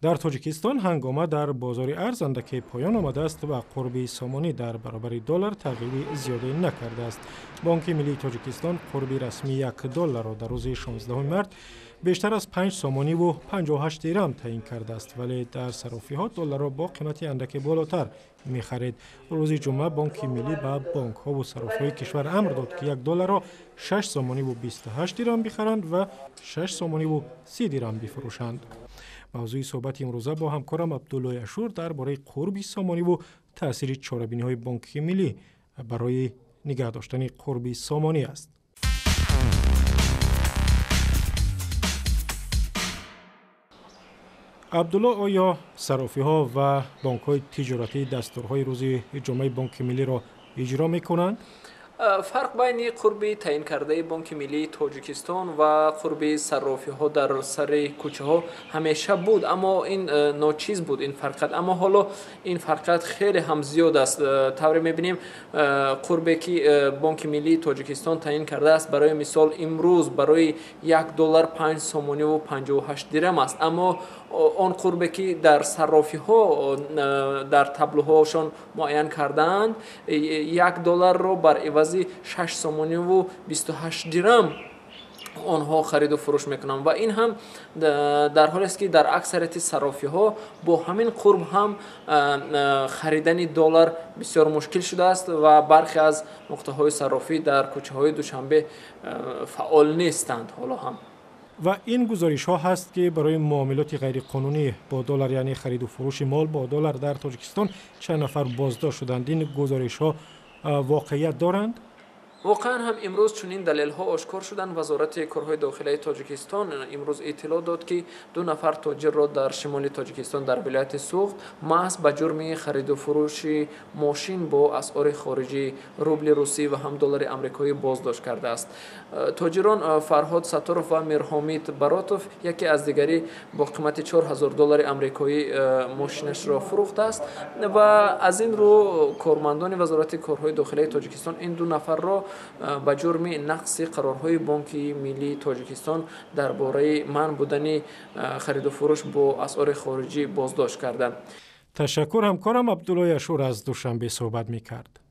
Дар Тоҷикистон ҳангома дар бозори арз андаке поён омадааст ва қурби сомонӣ дар баробари доллар тағйири зиёде накардааст. Бонки миллии Тоҷикистон қурби расмии 1 долларро дар рӯзи 16 март бештар аз 5 сомониву 58 дирам таъин кардааст, вале дар саррофиҳо долларро бо қимати андаке болотар мехаред. Рӯзи ҷумъа Бонки миллӣ ба бонкҳову саррофиҳои кишвар амр дод, ки 1 долларро 6 сомониву 28 дирам бихаранд ва 6 сомониву 30 дирам бифурӯшанд. Мавзӯи суҳбати имрӯза бо ҳамкорам Абдуллои Ашур дар бораи қурби сомониву таъсири чорабиниҳои Бонки миллӣ барои нигаҳ доштани қурби сомонӣ аст. Абдулло, оё саррофиҳо ва бонкҳои тиҷоратӣ дастурҳои рӯзи ҷумъаи Бонки миллиро иҷро мекунанд? Фарқ байни қурби таъинкардаи Бонки миллии Тоҷикистон ва қурби саррофиҳо дар сари кӯчаҳо ҳамеша буд, аммо ин ночиз буд ин фарқият. Аммо ҳоло ин фарқият хеле ҳам зиёд аст. Тавре мебинем, қурбе ки Бонки миллии Тоҷикистон таъин кардааст, барои мисол, имрӯз барои 1 доллар 5 сомониву 58 дирам аст, аммо он қурбе ки дар саррофиҳо дар таблоҳоашон муайян кардаанд, 1 долларро бар ивази 6 сомониву 28 дирам онҳо хариду фурӯш мекунанд. Ва ин ҳам дар ҳолест, ки дар аксарияти саррофиҳо бо ҳамин қурб ҳам харидани доллар бисёр мушкил шудааст ва бархе аз нуқтаҳои саррофӣ дар кӯчаҳои Душанбе фаъол нестанд ҳоло ҳам. Ва ин гузоришҳо ҳаст, ки барои муомилоти ғайриқонунӣ бо доллар, яъне хариду фурӯши мол бо доллар, дар Тоҷикистон чанд нафар боздошт шуданд. Ин гузоришҳо воқеият доранд? Воқеан ҳам имрӯз чунин далелҳо ошкор шуданд. Вазорати корҳои дохилаи Тоҷикистон имрӯз иттилоъ дод, ки ду нафар тоҷирро дар шимоли Тоҷикистон, дар вилояти Суғд, маҳз ба ҷурми хариду фурӯши мошин бо асъори хориҷӣ, рубли русӣ ва ҳам доллари амрикоӣ, боздошт кардааст. Тоҷирон Фарҳод Сатторов ва Мирҳомид Баротов яке аз дигарӣ бо қимати 4000 доллари амрикоӣ мошинашро фурӯхтааст ва аз ин рӯ кормандони Вазорати корҳои дохилаи Тоҷикистон ин ду нафарро ба ҷурми нақзи қарорҳои Бонки миллии Тоҷикистон дар бораи манъ будани хариду фурӯш бо асъори хориҷӣ боздошт карданд. Ташаккур. Ҳамкорам Абдуллои Ашур аз Душанбе суҳбат мекард.